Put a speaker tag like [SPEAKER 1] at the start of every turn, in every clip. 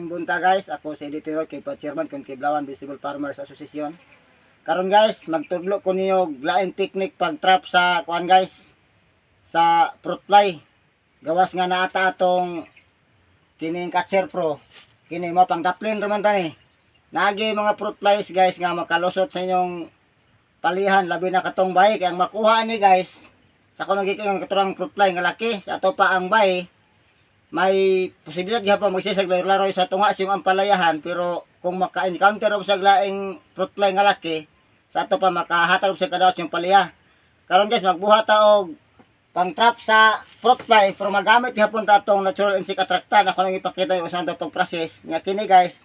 [SPEAKER 1] Maayong buntag, guys. Ako si Eddie Tiroy, kay chairman kung Kiblawan Vegetable Farmers Association. Karon, guys, magtudlo ko niyo og laing technique pag trap sa kuan, guys, sa fruit fly. Gawas nga naata atong kining Catcher Pro. Kini mo pang daplin raman tani. Nagi mga fruit flies, guys, nga makalusot sa inyong palihan, labi na katong bay, kay ang makuha ni, guys, sa kung nagiging katurang fruit fly nga laki sa ato pa ang bay, may posibilidad gihapon magsisag laro sa tunga sa iyong ampalayahan. Pero kung maka-encounter og sa laing fruit fly nga laki sa ato pa, makahatag og sa kadaot yung palaya. Karon, guys, magbuhat ta og pang trap sa fruit fly, pero magamit gihapon ta atong natural insect attractant. Ako nang ipakita yung usan pag-process nya kini, guys.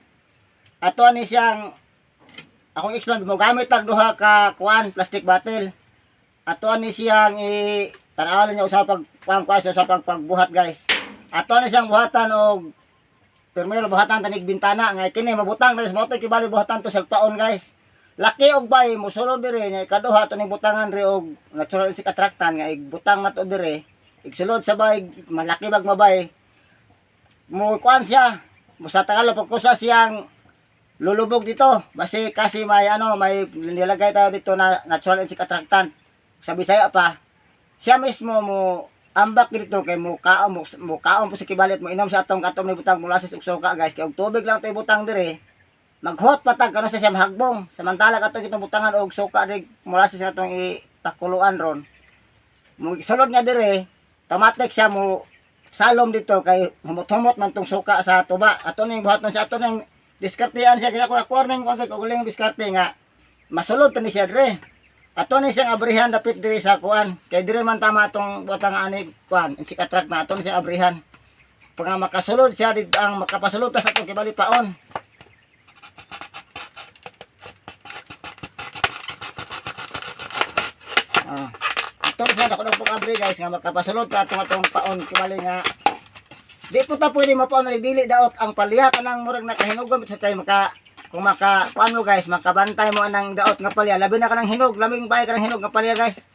[SPEAKER 1] Ato ani siyang akong explain mo, gamit tag duha ka kuan, plastic bottle. Ato ani siyang i tan-awon niya usa pag kuan kuan sa pag pagbuhat, guys. Ato ni siyang buhatan og primero buhatan tanig bintana nga kini mabutang sa motor kibali buhatan to sa paon, guys. Laki og bay mosulod dire nya. Ikaduha, ato ning butangan ri og natural insect attractant nga igbutang nato dire. Igsulod sa bay, malaki bag mabay mo kuan siya mo sa Tagalog pagkusa siyang lulubog dito basi kasi may ano, may nilagay tayo dito na natural insect attractant. Sa Bisaya pa siya mismo mo ambak dito kay mo kaon mo, mo kaon po sa kibalit, mo inom sa atong katong ni butang molasses ug suka, guys, kay og tubig lang to ibutang dire, maghot patag kano sa siya mahagbong. Samantala katong itong butangan og suka rig molasses atong ipakuluan ron, mo sulod niya dire, automatic siya mo salom dito kay humot-humot man tong suka sa tuba. Ato ning buhaton sa ato ning diskartean siya kay ako ako ning kung kay diskarte nga masulod to ni siya dire. Ato ni siyang abrihan dapit diri sa kuan. Kay diri man tama atong butang ani kuan, insect attract na ato ni siyang abrihan. Pag makasulod siya dito, ang makapasulod ta sa atong kibali paon. Ah. Ato ni siya dako pag abri, guys, nga makapasulod ta atong atong paon kibali nga di po ta pwede mapaon na dili daot ang palya, kanang murag nakahinugon sa tayo maka kung maka kuan mo, guys, makabantay mo anang daot nga palya, labi na kanang hinog, laming bay kanang hinog nga palya, guys.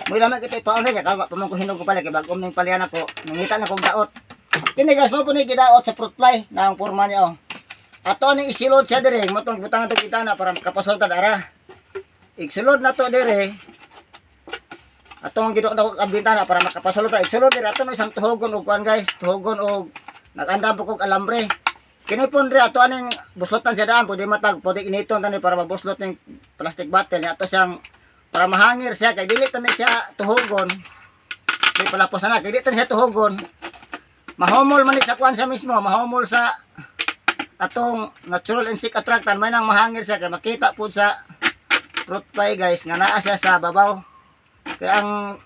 [SPEAKER 1] Mo lamang kita ipaon rin kay pa man ko hinog ko palya, kay bag-om ning palya nako, nangita na kog daot. Kini, guys, mo po ni gidaot sa fruit fly na ang porma niya, oh. Ato ni isilod siya dire mo tong butangan to kita na para makapasulod ta ara. Igsulod na to dire, atong gidok na ko ang bintana para makapasulod ta. Igsulod dire, ato na isang tuhogon og kuan, guys, tuhogon og nagandam po kog alambre. Kini pon re ato aning buslotan siya daan, pwede matag, pwede initon tani para mabuslot ning plastic bottle niya ato siyang para mahangir siya kay dili tani siya tuhogon. Di pala po sana kay dili tani siya tuhogon. Mahumol man ni sa kuan siya mismo, mahumol sa atong natural insect attractant, may nang mahangir siya kay makita pud sa fruit fly, guys, nga naa siya sa babaw. Kaya ang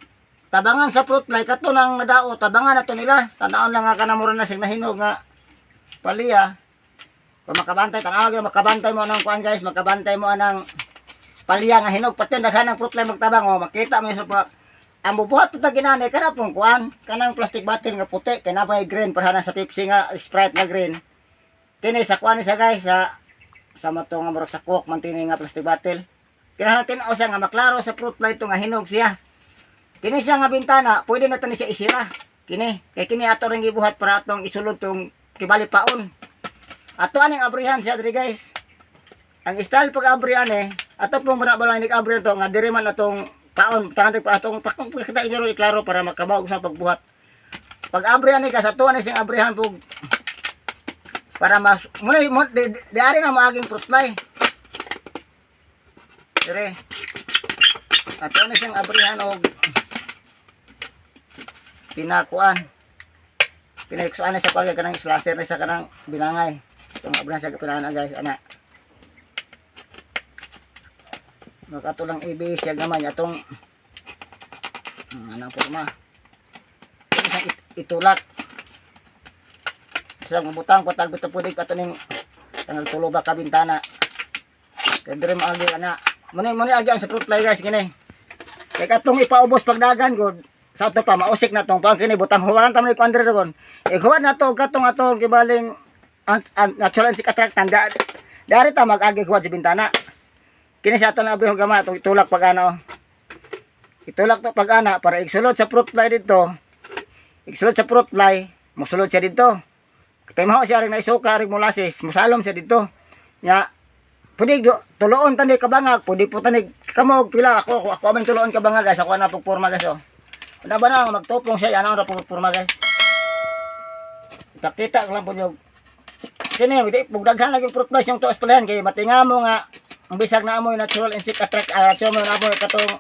[SPEAKER 1] tabangan sa fruit fly kato nang nadao, tabangan nato nila. Tanawon lang nga kanang mura na siyang nahinog nga palya. Kung makabantay, tanaw gyud makabantay mo anang kuan, guys, makabantay mo anang palya nga hinog pati daghan ng fruit fly magtabang, oh, makita mo sa pa ang bubuhat to ta ginani kana pong kuan, kanang plastic bottle nga puti kay na green para na sa Pepsi nga Sprite nga green. Kini sa kuan ni siya, guys, sa mato nga murag sa Coke man tini nga plastic bottle. Kinahanglan tin-aw siya nga maklaro sa fruit fly to nga hinog siya. Kini siya nga bintana, pwede na to ni siya isira. Kini, kay kini ato ring gibuhat para atong isulod tong kibali paon. Ato aning abrihan siya diri, guys. Ang style pag abrihan eh, ato pong muna ba lang abri to nga diri man atong paon, tangan pa atong pakong kita inyo iklaro para makabaw sa pagbuhat. Pag abrihan ni guys, ato ani siyang abrihan pug para mas muna mo di ari na maaging fruit fly. Dire. Ato ani siyang abrihan og pinakuan. Pinaiksuan na sa pagay kanang slasher ni sa kanang binangay. Itong abrihan sa pinana, guys, ana. Makato lang ibis siya gamay atong anang porma. Isang itulak. Isang butang patag bito pwede kato ning tangal tulo ba ka bintana. Kay dire mo agi ana. Muna muna agi ang sa fruit fly, guys, kini. Kay katong ipaubos pagdagan god sa ato pa mausik na tong pang kini butang huwaran ta man ko andre ron. Iguan na to katong atong gibaling ang natural insect attractant da, dari ta mag-agi huwad sa bintana. Kini sa ato na abrihon gama atong itulak pag ano. Itulak to pag ana para igsulod sa fruit fly dito. Igsulod sa fruit fly, mosulod siya dito. Kay siya rin na isuka rin molasses, musalom siya dito. Nya pwede do, tuloon tani kabangag, pwede po tani kamog pila ako ako, ako man tuloon kabangag, guys, ako na pugporma, guys, oh. Una ba na magtupong siya, ano ra pugporma, guys. Ipakita ko lang po nyo. Kini, di pugdaghan lagi fruit flies yung tuos palayan kay matinga mo nga ang bisag na amoy natural insect attract, natural mo na amoy katong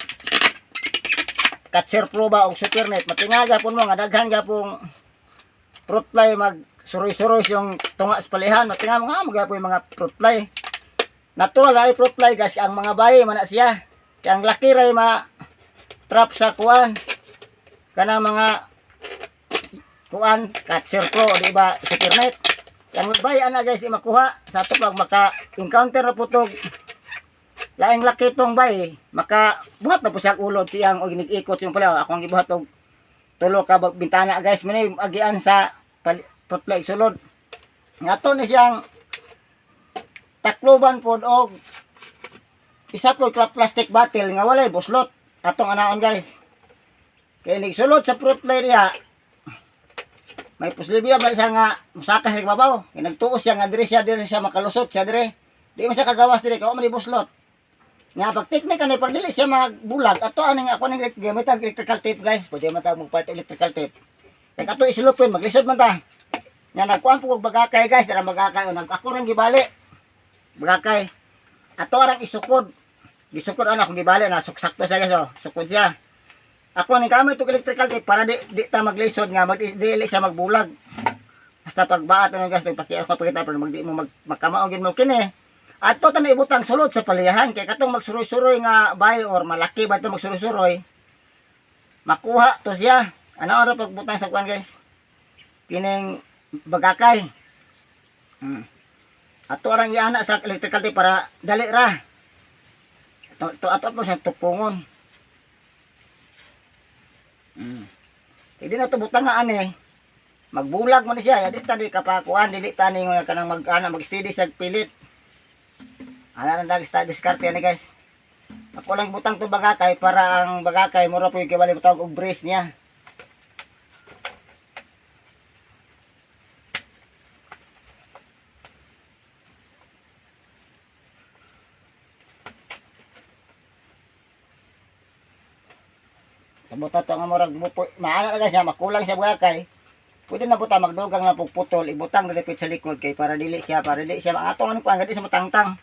[SPEAKER 1] Catcher Pro ba og Supernet, matinga gapon mo nga daghan gapong fruit fly mag suroy-suroy yung tunga sa palihan. Matinga mo nga magyapon yung mga fruit fly. Natural ay fruit fly, guys, ang mga bayi man na siya. Kaya ang laki ray ma trap sa kuan kana mga kuan Catcher Pro, di ba, Supernet. Ang bayi ana, guys, di makuha sa ato. Pag maka encounter na po tog laing laki tong bay, maka buhat na po siya ulod siyang og ikot yung pala. Ako ang gibuhat og tulo ka bintana, guys, muna agian sa fruit fly sulod. Nga to ni siyang takloban pod og isa po ka plastic bottle nga walay buslot atong anaon, guys, kay sulod sa fruit fly diha may posibilidad ba siya nga musaka sa babaw, kay nagtuos siya nga diri siya makalusot siya diri, di man siya kagawas diri kay wa man buslot. Nga pag technique ani pag dili siya magbulag ato aning ako ning gamitan electrical tape, guys. Pwede man ta magpalit electrical tape kay ato isulupin maglisod man ta. Nga nagkuan po og bagakay, guys, dara bagakay, nag ako rang gibali bagakay, ato arang isukod, gisukod ana akong gibali na suksakto siya, guys, oh. Sukod siya. Ako ning gamit og electrical tape para di ta maglisod nga mag dili siya magbulag basta pagbaat ano, guys. Paki ako pakita pero magdi mo mag makamao gid mo kini. Ato ta na ibutang sulod sa paliyahan kay katong magsuroy-suroy nga bay or malaki ba to magsuroy-suroy, makuha to siya. Ano ra pagbutang sa kuan, guys, kining bagakay. Ato arang iana sa electrical tape para dali ra to, to ato po sa tupungon. Hindi na to butang nga ani magbulag man siya. Di ta di kapakuan, dili ta ni nga kanang mag ana mag-steady sa pilit ana nang dag diskarte ani, guys. Ako lang butang to bagakay para ang bagakay mura po yung kibali tawag og brace niya. Sabot to nga murag mupo, maana na, guys, siya makulang siya bagakay. Pwede na po ta magdugang na pugputol, ibutang na dapit sa likod kay para dili siya ang atong ano pa, dili siya matangtang.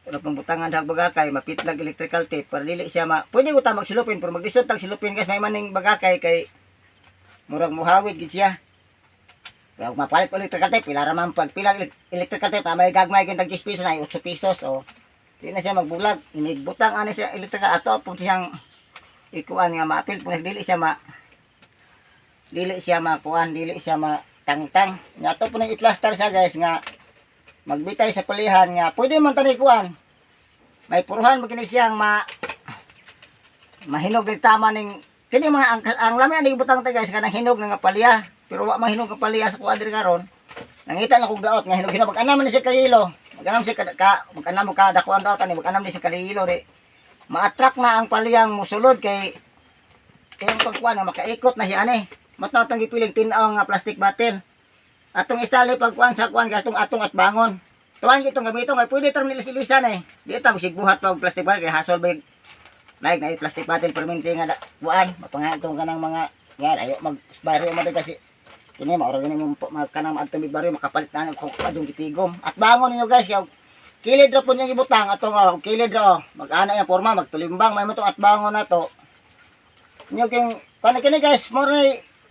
[SPEAKER 1] Pero pang butangan sa bagakay, mapitlag electrical tape para dili siya ma pwede ko ta magsilupin pero maglisod tag silupin, guys, may maning bagakay kay murag muhawid gid siya. Kaya kung mapalit ko electrical tape, pila ra man pag pila electrical tape, may gagmay gid tag 10 pesos na 8 pesos o. Di na siya magbulag, inigbutang ani siya electrical ato po siyang ikuan nga maapil po dili siya makuan, dili siya matangtang. Nga ato po nang i-plaster siya, guys, nga magbitay sa palihan nga pwede man tani kuan. May puruhan mo kini siyang ma mahinog ni tama ning kini mga ang lami ani ibutang ta, guys, kanang hinog nga palya, pero wa mahinog nga palya sa kuan diri karon. Nangita lang kog daot nga hinog-hinog, mag-anam man ni siya kayilo, mag-anam siya ka mag-anam mo ka dakuan daot ani, mag-anam ni siya kalihilo, di ma-attract na ang paliyang musulod kay kay ang pagkuan nga makaikot na siya ani. Matnaw tang gipiling tin-aw nga plastic bottle atong istali pagkuan sa kuan atong atong at bangon. Tuwan itong gamiton kay pwede tar nilis-ilisan eh. Di ta masigbuhat pa og plastic bottle kay hasol ba like na plastic bottle perminti nga kuan mapangayon tong kanang mga nga ayo mag baryo man kasi kini maura gani mo kanang maadtong baryo makapalit na kung adong gitigom. At bangon ninyo, guys, kay kilid ra po niyang ibutang atong oh, kilid ra oh. Mag-ana yung porma magtulimbang may mo tong at bangon na to. Inyo king kuan kini, guys, mo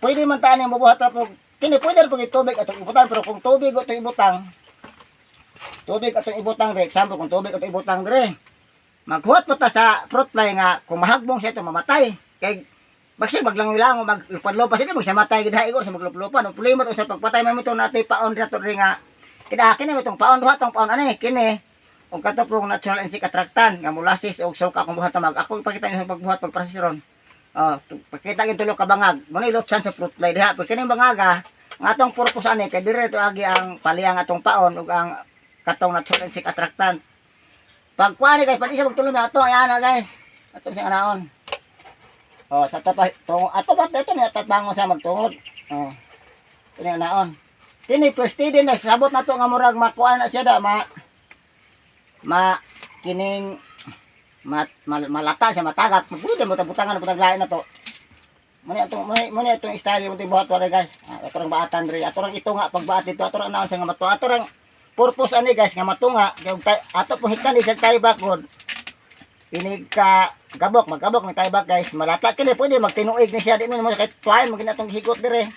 [SPEAKER 1] pwede man taan yung mabuhat ra po kini, pwede ra po tubig atong ibutang, pero kung tubig atong ibutang, tubig atong ibutang re, example kung tubig atong ibutang dre, maghuwat po ta sa fruit fly nga kung mahagbong siya ito mamatay kay bagsi maglangoy-langoy maglupad-lupa siya, magsiya matay gid igor sa magluplupan. Ang problema to sa pagpatay may mo natay paon ra to ri nga kina kini mo tong paon duha tong paon ani kini og kato pong natural insect attractant nga molasses og suka. Kung buhat mag ako ipakita niyo sa pagbuhat pag process ron. Oh, pakita gyud tulo ka bangag mo ni lutsan sa fruit fly diha. Pag kining bangaga ang atong purpose ani kay dire to agi ang paliyang atong paon ug ang katong natural insect attractant. Pag kuani, guys, pwede siya magtulong na ato ay ana, guys, ato siyang anaon. Oh, sa tapa tong ato ba ito ni tatbangon sa magtungod. Oh. Ito ni anaon. Kini first din na sabot na to nga murag makuha na siya da ma ma kining ma, ma, malata siya, matagak. Pwede mo tabutangan na putag lain na to. Muna itong style yung buhat wala, guys. Ah, ato rang baatan diri, ato rang ito nga pagbaat dito, ato rang naon sa nga mato, ato rang purpose ani, guys, nga matunga kay og ato pong hiktan isang tayo bakod inig ka gabok, magkabok ni tayo, guys, malata kini, pwede magtinuig ni siya. Di mo kahit tuwain mo ginatong higot dire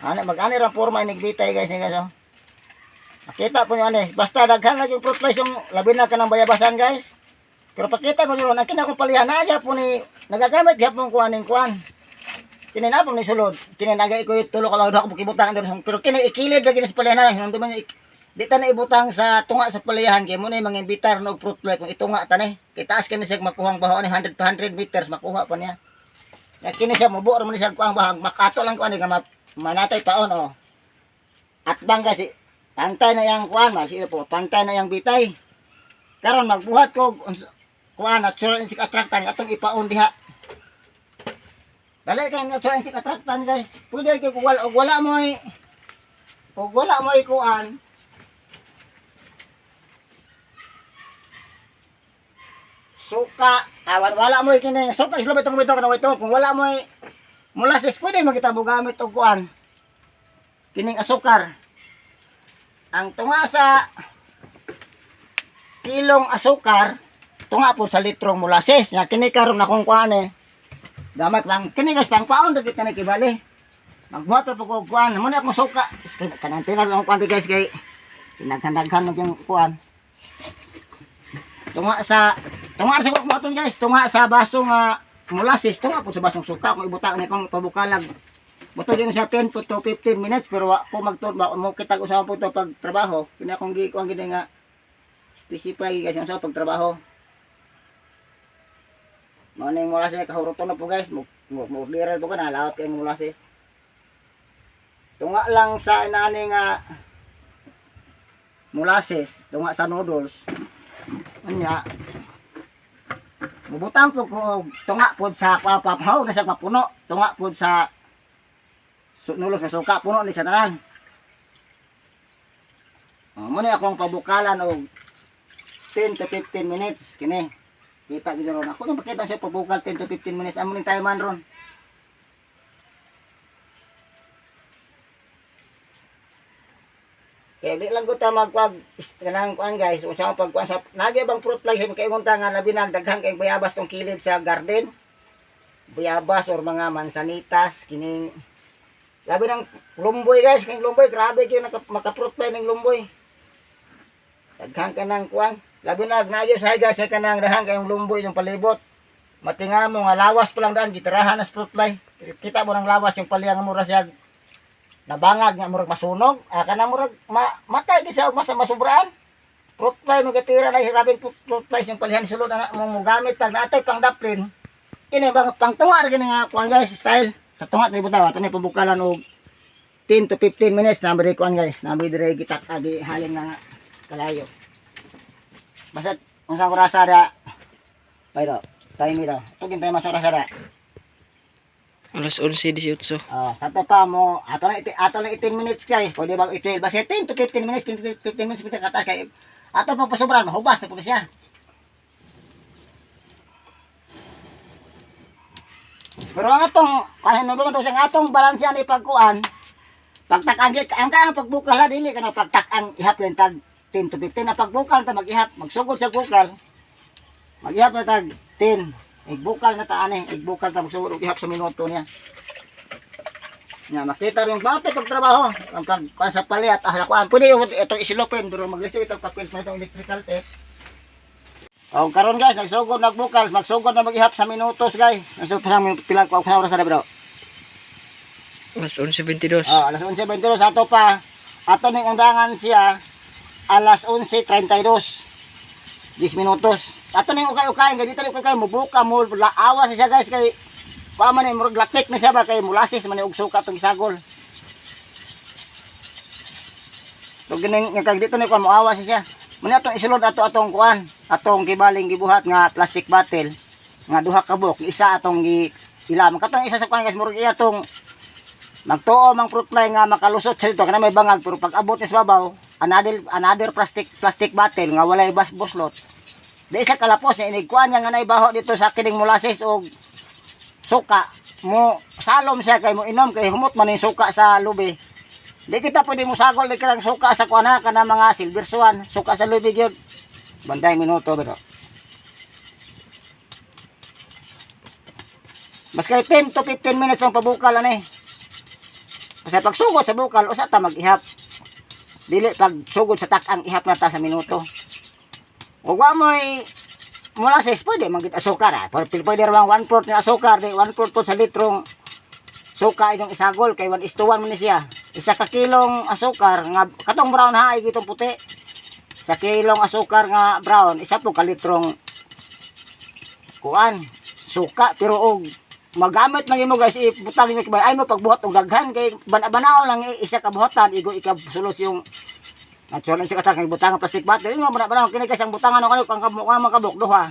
[SPEAKER 1] ana, mag-ani ra porma inig bitay, guys, ni guys, oh. Makita po nyo ani, basta daghan na yung fruit flies, yung labi na kanang bayabasan, guys. Pero pakita mo yun, ang kinakong palihan na po ni nagagamit gyapon ko aning kuan. Kini na po ni sulod. Kini naga ko tulo ka lang ako bukibutang diri, pero kini ikilid lagi sa palihan na hinumduman niyo, di ta na ibutang sa tunga sa palihan kay mo na mga imbitar no fruit fly kung itunga ta ni. Kay taas kini siya makuhang baho ni 100 to 100 meters makuha pa niya. Ya kini siya mubo ra man ni siya kuang bahang makato lang ko ani nga manatay paon, oh. At bang kasi pantay na yang kuan ma po, pantay na yang bitay. Karon magbuhat ko kuan natural insect attractant atong ipaon diha. Dali kay natural insect attractant, guys. Pwede kay kung wala, og wala mo kuan suka, ah, wala, wala mo kini suka islo itong ito kana ito, kung wala mo molasses, pwede mo kita gamit og kuan kining asukar. Ang tunga sa kilong asukar, tunga po sa litrong molasses. Nga kini karon akong kuan eh. Damat lang kini, guys, pang paon dagit kini kibali. Magbuhat ra po ko kuan. Mo na akong suka. Is kanang tinar akong kuan, guys, kay tinaghan-daghan mo yung kuan. Tunga sa buhaton, guys, tunga sa baso nga molasses, tunga po sa basong suka kung ibutang ni kong pabukalag. Buto din sa 10 to 15 minutes, pero wa ko magtur ba mo kitag usaha po to pag trabaho. Kini akong gi kuan gini nga specify, guys, yung sa pagtrabaho. Mao na yung molasses, kahuruto na po, guys. Mo mo mo po ka na lawat kay molasses. Tunga lang sa inani nga molasses, tunga sa noodles. Anya, mubutang po ko og tunga pod sa kwa papahaw na sa mapuno, tunga pod sa noodles nga suka, puno ni sa tanan. Oh, mo ni akong pabukalan og 10 to 15 minutes kini. Kita gid ron. Ako nang pakita sa pabukal 10 to 15 minutes amo ning time ron. Kaya di lang ko ta magkwag kanang kuan, guys, unsa ang pagkuan sa nagi bang fruit fly kay ta nga labi na daghan kay bayabas tong kilid sa garden. Bayabas or mga mansanitas kining labi ng lumboy, guys, kining lumboy grabe gyud naka, maka fruit fly ning lumboy. Daghan ka ng kuan. Labi na nagyo sa, guys, sa kanang daghan kayong lumboy yung palibot. Matinga mo nga lawas pa lang daan gitirahan na fruit fly. Kita mo ng lawas yung paliyang mura siya nabangag nga murag masunog, ah, kanang murag matay di siya mas masubraan fruit fly mo gatira na grabeng fruit flies yung palihan sulod ana mo mogamit tag naatay pang daplin kini bang pang tunga ra gini nga kuan, guys, style sa tunga ni butaw ato ni pabukalan og 10 to 15 minutes na bari kuan, guys, na dire gitak agi halin na nga kalayo basta unsa orasa da pero time daw tugin tayo mas orasa da.
[SPEAKER 2] Alas 11:18.
[SPEAKER 1] Oh, sa to pa mo, ato lang ato lang 18 minutes, guys. Pwede ba i-12? Basta 10 to 15 minutes, 15 15 minutes pita kataas kay ato pa pasobran, mahubas na po siya. Pero ang atong kanin no to sa atong balanse ani pagkuan, pagtak-ang ang kaya pagbukal ha, dili kana pagtak-ang ihap lang tag 10 to 15 na pagbukal ta mag-ihap, magsugod sa bukal. Mag-ihap na tag 10. Igbukal na ta ani, igbukal ta magsugod og ihap sa minuto niya. Nga makita rin bakit pagtrabaho ang pag kuan sa palit, ah, kuan pwede yung itong isilopin pero maglisto itong papel sa itong electrical tape. O karon, guys, nagsugod nagbukal, magsugod na mag-ihap sa minutos, guys. Ang sa pila ko sa oras na, bro?
[SPEAKER 2] Alas 11:22.
[SPEAKER 1] Oh, alas 11:22 ato pa. Ato ning undangan siya alas 11:32. 10 minutos. Ato ning ukay-ukay, kay dito ning ukay mubuka mo awa siya, guys, kay kuha man ni murag laktik na siya ba kay molasses man ni og suka tong isagol. So gining nga kag dito ni kuan moawa siya. Muna atong isulod ato atong kuan, atong kibaling gibuhat nga plastic bottle nga duha ka buok, isa atong gi ilam. Katong isa sa kuan, guys, murag iya tong Magtuo mang fruit fly nga makalusot sa dito kana may bangag, pero pag abot ni sa babaw, another another plastic plastic bottle nga walay bas buslot. Di isa kalapos na inigkuan niya nga naibaho dito sa kining molasses og suka, mo salom siya kay mo inom kay humot man yung suka sa lubi. Di kita pwede mo sagol di ka lang suka sa kuan ha, kana mga silver swan, suka sa lubi gyud. Bantay minuto pero. Mas kay 10 to 15 minutes ang pabukal ani. Kasi pagsugod sa bukal, usa ta mag-ihap. Dili pag sugod sa tak-ang ihap na ta sa minuto. Ug wa mo'y molasses, pwede man gid asukar. Ah. Pwede, pwede ra bang 1/4 nga asukar, di 1/4 po sa litrong suka inyong isagol kay 1:1 man ni siya. Isa ka kilong asukar nga katong brown ha, ay gitong puti. Sa kilong asukar nga brown, isa po ka litrong kuan suka, pero og magamit lang imo guys, ibutang nimo kay ay mo pagbuhat og daghan kay bana-banao lang isa ka buhatan igo ika sulos yung natural sa katang butang ang plastic bottle imo bana-banao kini guys. Ang butangan ano kang mukha man kabuk duha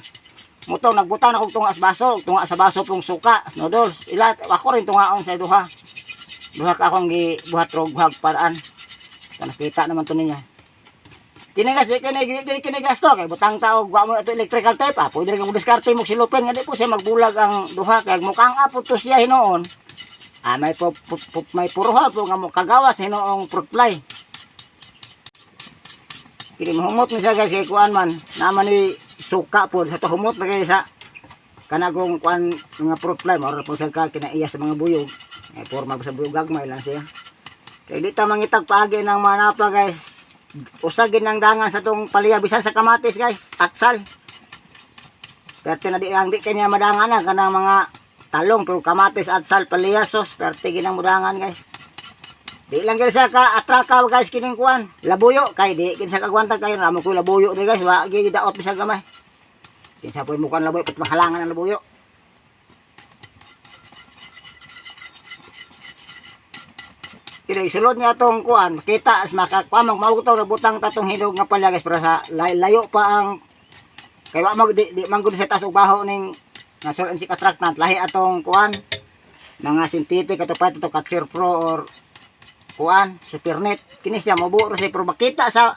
[SPEAKER 1] mutong nagbutang na kog tunga sa baso, tunga sa baso pong suka noodles ila ako rin tungaon sa duha duha ka akong gibuhat rog buhag paraan. Nakita naman to ninyo. Kini guys, kini kini kini gasto kay butang ta og wa mo ato electrical tape, ah, pwede ra kang diskarte mo silupin nga di po siya magbulag ang duha kay mukhang apo to siya hinuon. Ah, may pu, pu, pu, may puruhal po nga mo kagawas hinuong fruit fly. Kini mahumot ni siya guys kay kuan man, naman ni suka po sa to humot na kay sa kanagong kuan mga fruit fly, mao ra po siya ka kinaiya sa mga buyog. Ay porma sa buyog, gagmay lang siya. Kay di ta mangitag paagi ng manapa guys. Usa gid nang dangan sa tong palya bisan sa kamatis guys, atsal. Perte na di ang di kanya madangan na kanang mga talong, pero kamatis, atsal, palya sos, perte ginang mudangan guys. Di lang gid sa ka atraka guys kining kuan. Labuyo kay di gid sa kagwanta kay ramo ko labuyo di guys, wa gid daot bisag gamay. Kinsa po'y mukuan labuyo put mahalangan ang labuyo. Kini sulod niya tong kuan, kita as makakuan mao to butang tatong hinog nga palya guys para sa layo pa ang kay wa mag di, di man gud sa taas og baho ning natural insect attractant, lahi atong kuan mga synthetic ato pa to Catcher Pro or kuan Supernet. Kini siya mobuo ra siya, pero makita sa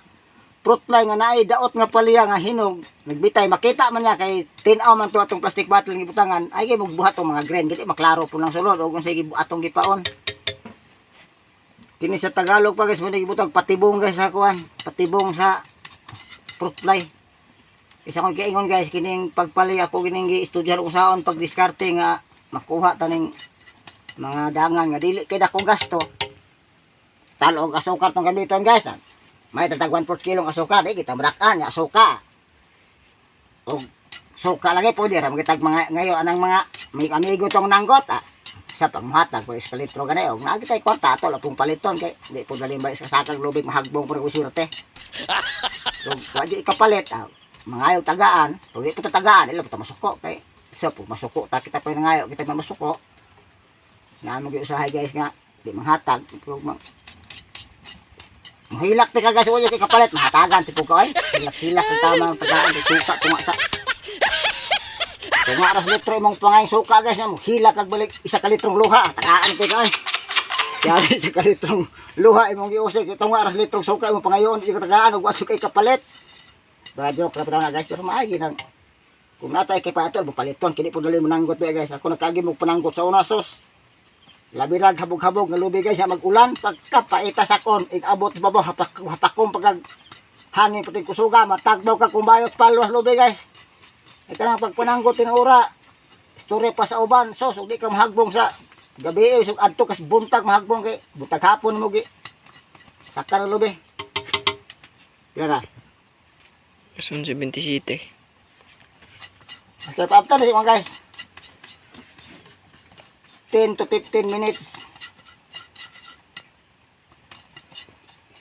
[SPEAKER 1] fruit fly nga naay daot nga palya nga hinog nagbitay, makita man niya kay tin-aw man to atong plastic bottle nga gibutangan ay kay magbuhat tong mga green gid maklaro po ng sulod og unsay atong gipaon. Kini sa Tagalog pa guys mo gibutang patibong guys sa kuan, patibong sa fruit fly. Isa kong giingon guys, kining pagpali ako kining giistudyohan usaon pagdiskarte nga makuha taning mga dangan nga dili kay dakong gasto. Talog asukar tong gamiton guys. May tatag 1/4 kilong asukar, di kita madak-an nga asuka. Og suka lagi pwede ra magitag mga ngayon anang mga may amigo tong nanggot ah. Sa pangmuhatag po is litro gani og naa kitay kwarta ato la pong paliton kay di po dali ba sa sakag lubig mahagbong pero swerte. So wa di ikapalit ah, mangayo tagaan, pag di po tagaan ila po ta masuko kay so po masuko ta kita pa nangayo kita masuko. Na mo usahay guys nga di manghatag pero mang Mahilak ti ka guys, uyo kay kapalit, mahatagan ti po ka ay. Hilak-hilak ang tama ang tagaan, suka tunga sa tunga ras litro imong pangayong suka guys, mo hilak kag balik isa ka litrong luha, tagaan ti ka ay. Kaya isa ka litrong luha imong giusik, tunga ras litrong suka imong pangayon, di ka tagaan ug wa kay kapalit. Ba joke ra na guys, pero maagi nang kung natay kay paatol, paliton kini po dali mo nanggot ba guys. Ako nagkaagi mo pananggot sa una sos. Labi rag habog-habog nga lubi guys, mag-ulan pagka paita sakon, igabot sa babaw hapak hapakom pagkag hangin puting kusuga, matagbaw ka kumbayot palwas lubi guys. Ika lang pagpananggot tinuura, istorya pa sa uban, sos, ug di ka mahagbong sa gabi, eh, so adto kas buntag mahagbong kay buntag hapon mo gi. Saka na lubi. Pila na?
[SPEAKER 2] Alas 11:27.
[SPEAKER 1] Step after mga guys. 10 to 15 minutes.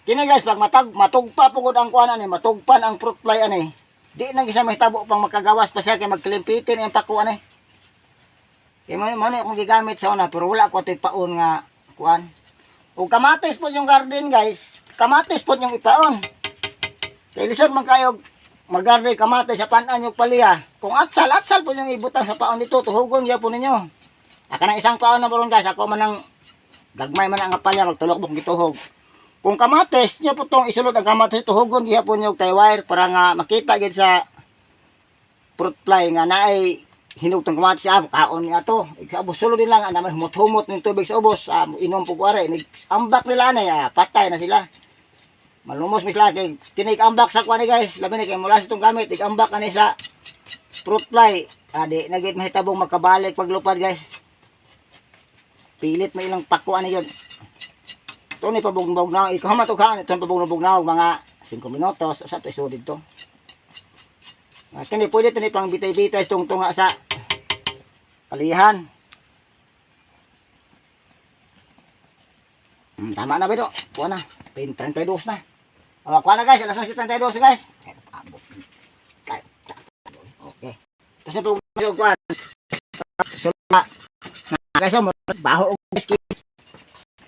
[SPEAKER 1] Kini guys, pag matag matugpa pugod ang kuan ani, matugpan ang fruit fly ani. Di na gisa mahitabo pang makagawas pa siya kay magklimpitin ang pako ani. Kay mo mo akong gigamit sa una pero wala ko atoy paon nga kuan. O kamatis po yung garden guys, kamatis po yung ipaon. Kay lisod man kayo mag-garden kamatis sa panan yung palya. Kung atsal, atsal po yung ibutang sa paon nito, tuhugon gyapon ninyo. Aka na isang paon na boron guys, ako man ang Gagmay man ang palya magtulok mo kung gituhog. Kung kamatis, niyo po tong isulod ang kamatis, tuhugon gihapon niyo tay wire para nga makita gid sa fruit fly nga naay hinog tong kamatis, ah, kaon nga to. Ikaw sulod din lang naman humot-humot ning tubig sa ubos, ah, inom po kuare, ambak nila na, ah, patay na sila. Malumos mis lagi. Tinig ambak sa kuan ni guys, labi ni kay mula sa itong gamit, ambak ani sa fruit fly. Adi nagit mahitabong makabalik paglupad, guys. Pilit may ilang pakuan ni yun. Ito ni pabugnaw na, ikaw matukaan, ito ni pabugnaw mga 5 minutos, usa to iso dito. Ah, kini pwede ito ni pang bitay-bitay itong tunga sa palihan. Tama na ba ito? Kuha na. 32 na. O, kuha na guys. Alas 11:32, guys. Ay, abot. Okay. Tapos na po kuha. Sula. Na guys, oh, baho og guys.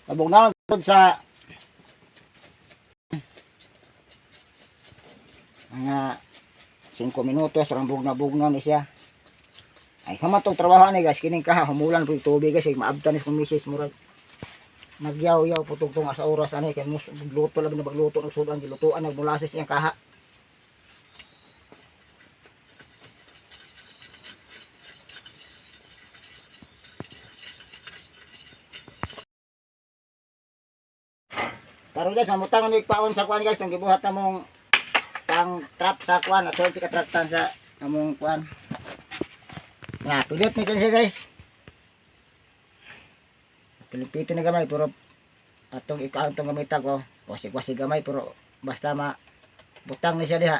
[SPEAKER 1] Pabugnaw sa mga 5 minutos, parang bugna-bugna ni siya. Ay, kamatong trabaho ni guys, kining kaha, humulan po yung tubig guys, ay maabtan ni kong misis, murag nagyaw-yaw po tugtong sa oras ani kay mus luto labi na bagluto og sudan gilutuan nagmulasis iyang kaha. Karon guys, mamutang ni paon sa kuan guys, tong gibuhat na mong pang trap sa kuan at si katraktan sa among kuan. Na pilit ni siya guys. Pilipitin na gamay pero atong ikaw atong gamitan ko, wasig-wasig gamay pero basta ma butang ni siya diha.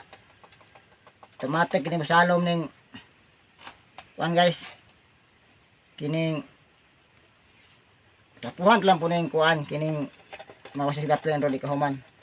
[SPEAKER 1] Automatic kini mosalom ning kuan guys. Kining tapuhan lang po ning kuan kining mawasig daplin ro di kahuman.